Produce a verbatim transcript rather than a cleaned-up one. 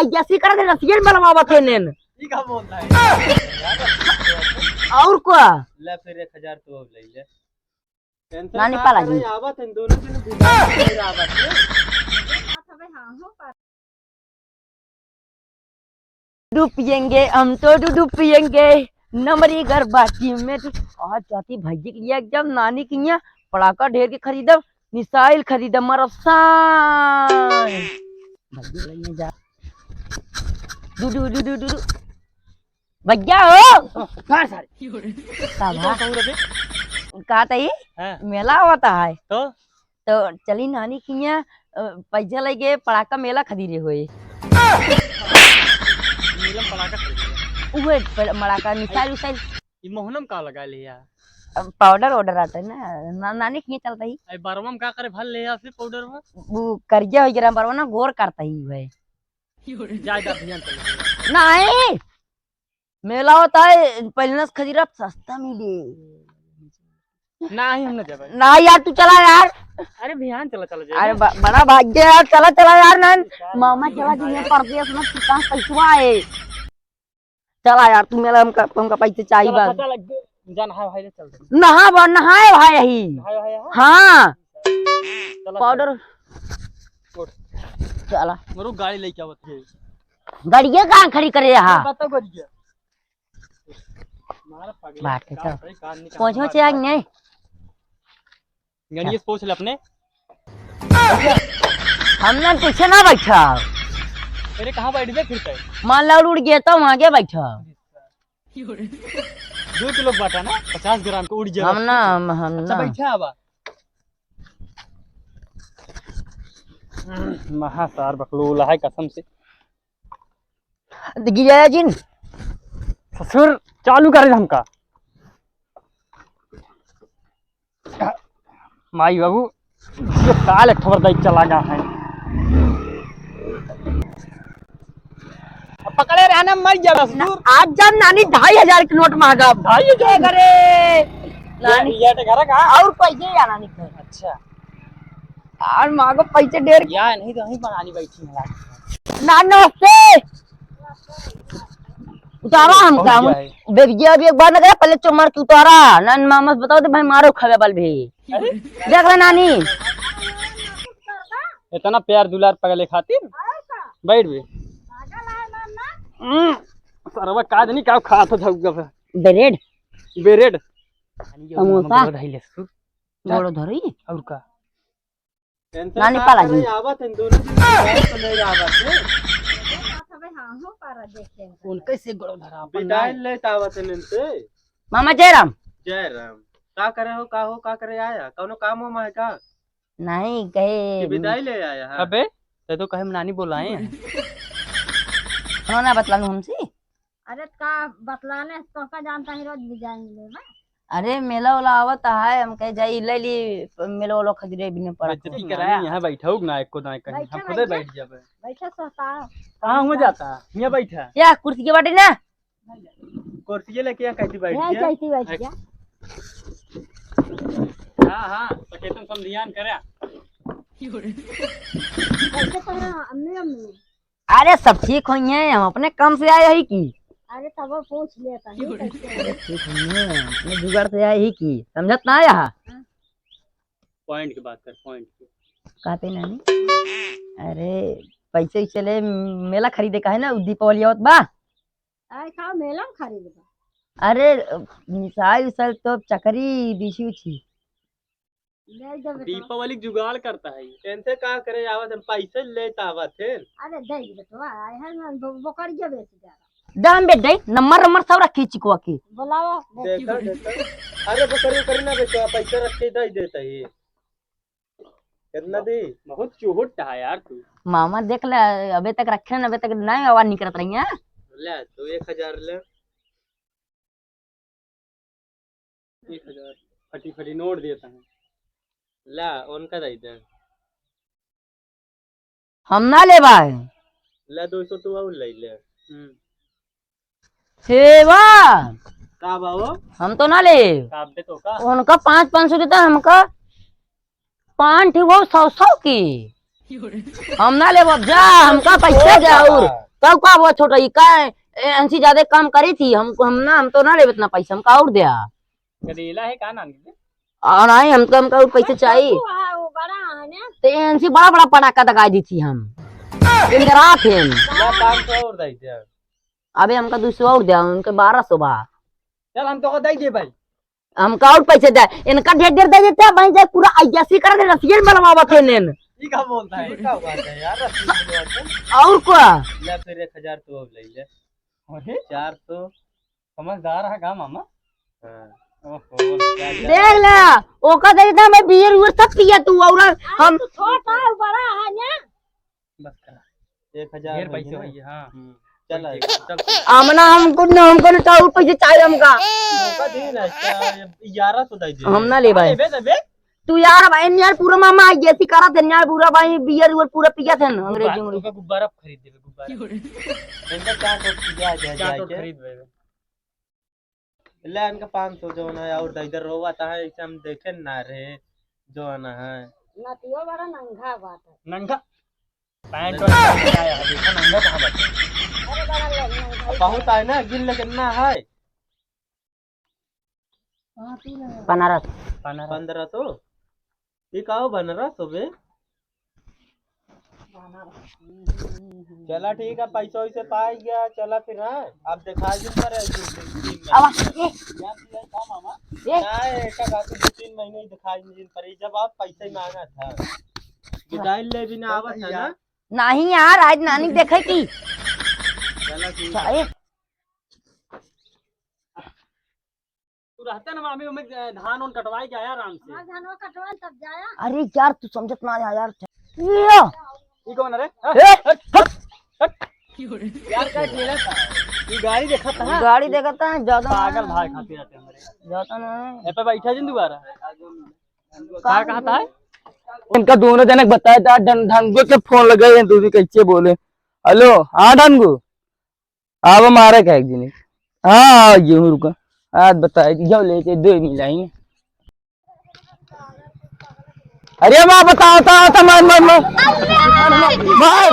जैसी कर दे, रसियन बनवावत है नेन। ई का बोल रहा है? और का? ले फिर एक हजार तो और ले ले। टेंशन नानी का पाला करे, जी। आवत हैं दोनों जने बिना आवत हैं। डूब पिएंगे, हम तो डू-, डूब पिएंगे, नमरी गरबाती में डू-, आज जाती भैया के लिए एकदम नानी के यहाँ पड़ाका ढेर के खरीदब, मिसाइल खरीदब, मरब सान। भैया के लिए जा। डू, डू, डू, डू, डू, डू। भैया हो। हाँ, सारे। का ई भा? कौन कहूँ रे बे? का तई? हाँ। मेला होता है। तो? तो चली नानी किया, अ, पैसा लेके पड़ाका मेला खरीदे होए। मेला में पड़ाका खरीदे? उहे प-, मड़ाका, मिसाइल उसाइल। ई मोहनम का लगा लिया? अब पाउडर वाउडर आता है ना, ना-, नानी किया चलता ही। अरे बरवा में का करे भर ले या फिर पाउडर में? वो करिया हो गया बरवा ना, गोर करता ही है। जाए जा भियान चले। नहीं, मेला होता है, पहले से खरीदब, सस्ता मिले। नहीं, हम ना जाबे। ना यार, तू चला यार। अरे भियान चला, चला जाए। अरे ब-, बड़ा भाग्य यार, चला, चला यार, ना मामा चला जी, परदेस में कितना पैसा है। चला यार, तू मेला हमका, हमका पैसे चाहिए चला, बस। चला, जा नहा भाई ले चल। नहा बा, नहाए भाई यही। नहाए भाई, हाँ। हाँ। चला, पाउडर। उठ। चला। मरु गाड़ी लेके आवत है। गाड़िया कहाँ खड़ी करे यहाँ? बता गाड़िया। मारा पगला, बात है का तो। सही कान निकाल पहुँचो मार से आगे मार। नहीं। गणिये से पूछ ले अपने। हम ना पीछे ना बैठा। अरे कहाँ बैठ गए फिर तय? मान लो उड़ गया तो वहाँ के बैठा। दो किलो बाटा ना, पचास ग्राम के उड़ गया। हम ना, हम, हम अच्छा ना। बैठा आवा। महासार बकलोल है कसम से। गिरिया जिन। ससुर, चालू करे हमका। माई बाबू, ये काल एक ठोर दाई चला गा है। अब पकड़े रहना, मर जाबा ससुर। आज जब नानी ढाई हजार के नोट मांगा। ढाई हजार? करे। नानी। ये तो घर का? और पैसे या नानी के। अच्छा। यार, माँ को पैसे डेर या नहीं तो वहीं पर आनी बैठी है। ना, नमस्ते। उतारा हम पहुंच काम। गया है। बेबिया अभी एक बार ना गया, पहले चोर मार के उतारा। ना, मामा से बताओ तो भाई मारो खावे वाल भी। अरे? देख ले नानी। इतना प्यार दुलार पगले खातिर। बैठ बे। हम्म, सरवा का नहीं का खात हो जाऊगा बे। ब्रेड। ब्रेड। समोसा। धइले ससुर। गोड़ो धरी। और का? टेंशन नानी का पाला करे, जी। आवत हैं दोनों दिन के बाद तो नहीं आवत हैं। अबे हाँ, हो पारा देखे हैं। उनके से गोड़ो धरा, अपन बिदाई नानी। लेत आवत हैं इनसे। मामा जय राम। जय राम। का करे हो, का हो, का करे आया? कौनो काम हो माय का? नहीं, कहे कि बिदाई ले आया है? अबे, ते तो कहे नानी बोलाए हैं। कौन ना बतलानू हमसे? अरे का बतलाने, तोका जानता ही रोज बिदाई लेबा। अरे मेला वाला आवत है, हम कहे जाई ले ली मेला वाला खजुरे बिने पड़ा। बेइज्जती कराया। यहाँ बैठा हो ना एको दाएं कहीं, बैठा, हम खुदे बैठा। बैठ जाबे। बैठा सहता। कहाँ हो जाता? यहाँ बैठा। या कुर्सी के बाटे ना? कुर्सी लेके यहाँ कैसे बैठ यहाँ गया? कैसे बैठ गया? हाँ, हाँ, सकेतन समधियान करे। कैसे कह रहा, अम्मी, अम्मी? अरे सब ठीक होइहैं, हम अपने काम से आए ही की। अरे तब पूछ लेता ही कैसे? अरे ठीक होइहैं, अपने जुगाड़ से आए ही की, समझत ना आया हा? हाँ। Point की बात कर, point की। कहते नानी, अरे पैसे वैसे ले मेला खरीदे का है ना, दीपावली आवत बा। आए का मेला में खरीदे बा? अरे मिसाइल उसाइल तो चकरी बीछी उछी। ले जा बेटा। दीपावली के जुगाड़ करता है ये। इनसे का करे आवत है, पैसे लेत आवत है। अरे दे दे बेटवा, आए है ना, बो-, बोकरिया बेच दे। दाम बे दे, नंबर नंबर सब रखी चिकवा के। बोलावा, देखा, देखा। अरे बोकरी उकरी ना बेचो, पैसे रख के दे देता ही। कितना दी? बहुत चुहुट है यार तू। मामा देख ले, अबे तक रखे ना, अबे तक नहीं आवाज निकलत रही है। ले, तू एक हजार ले। एक हजार। फटी फटी नोट देता है। ला, उनका दे दे। हम ना लेबा है। ला, दो सौ तू और ले ले। हम्म। हे बा। का बा वो? हम तो ना लेब। का बे तो का? उनका पाँच पाँच सौ देता, हमका पाँच ठे वो सौ सौ की। हम ना लेब, अब जा, हमका पैसा दे और। तब का वो छोटा, ई का है? ए, इनसे ज्यादा काम करी थी, हम, हम ना, हम तो ना लेबे इतना पैसा, हमका और द्या। गदेला है का नाम के? आ, नहीं, हमका, हमका और पैसा चाहिए। छोटू है, वो बड़ा है ना? तो इनसे बड़ा बड़ा पटाखा दगाई दी थी हम। इनके रात है। ला, पाँच सौ और दे दे। अबे हमका दो सौ और द्या, उनके बारह सौ बा। चल, हम तो दे दे भाई। हमका और पैसे दे, इनका ढेर ढेर दे देते हैं भाई, जाए पूरा अय्यासी कर दे, रसियन बनवावत है नेन। ये का बोलता है? ये का बात है यार, रसियन बनवावत है? और का? ले फिर एक हजार तो अब ले ले। अरे? चार सौ। समझदार है का मामा? हाँ। ओहो, क्या, क्या? देख ले, ओका दे देता, मैं बियर उयर सब पिया तू, और हम तू छोटा है, बड़ा है ना? बस करा। एक हजार ढेर हो पैसे गया ना? होइए, हाँ। हम्म, चल ठीक है, चल। आमना हमको न, हमको न, तो और पैसे चाहिए हमका। मौका दे ना, क्या, ये ग्यारह सौ दे दे। हम ना ले भाई। अरे बे, बे। तू यार भाई, यार पूरा मामा आई जैसी करा थे, यार पूरा भाई बियर उयर पूरा पिया थे ना, अंग्रेजी गुब्बारा, उंग्रेजी। ओका गुब्बारा खरीद देबे, गुब्बारा। इनका क्या तो खरीद, जा, जा, चाट जाके। खरीद लेबे। ले इनका पाँच सौ जौन है, और इधर रोवा ता है, ऐसे हम देखे ना रहे, जौन है। नतियो बड़ा नंगा बात है। नंगा? पैंट वाला नंगा है, देखो नंगा कहाँ बात है? अरे बड़ा लोग नंगा ही बहुत है ना, गिन ले कितना है? पन्द्रह। पन्द्रह। पन्द्रह सौ? ये का हो, पन्द्रह सौ बे? चला ठीक है, पैसा वैसे पाई गया, चला फिर, हाँ? अब दिखाई दिन पर है, दो तीन महीने। अब, ए। यार, तू है का मामा? ए। ना, एक का बात, दो तीन महीने ही दिखाई दिन पर, जब आप पैसे ही मांगा था। विदाई ले भी ना आवत है ना? नहीं यार, आज नानी देखे की। चला ठीक है। ए। तू रहते ना, मामी, हमें धान उन कटवाई जाया आराम से। हाँ, धान वो कटवा तब जाया। अरे यार, तू समझत ना है यार। ये। ये कौन है रे? ए, हट, हट। यार, का खेला था? तू गाड़ी देखा था? गाड़ी देखा था, ज्यादा पागल भाई खाते रहते हमारे। ज्यादा ना है। ए पे बैठा जिन दोबारा। का कहता है? इनका दोनों जनक बताया था, ढं-, ढंगो के फोन लगाए हैं, तू भी कैसे बोले। हेलो, हाँ ढंगू। आवा मारे का एक दिन। हाँ, हाँ, गेहूं रुका। आज बताए, जाओ ले के दो मिलाई ने। अरे माँ, बताओ, बताओ, बताओ, मार, मार, मार। मार।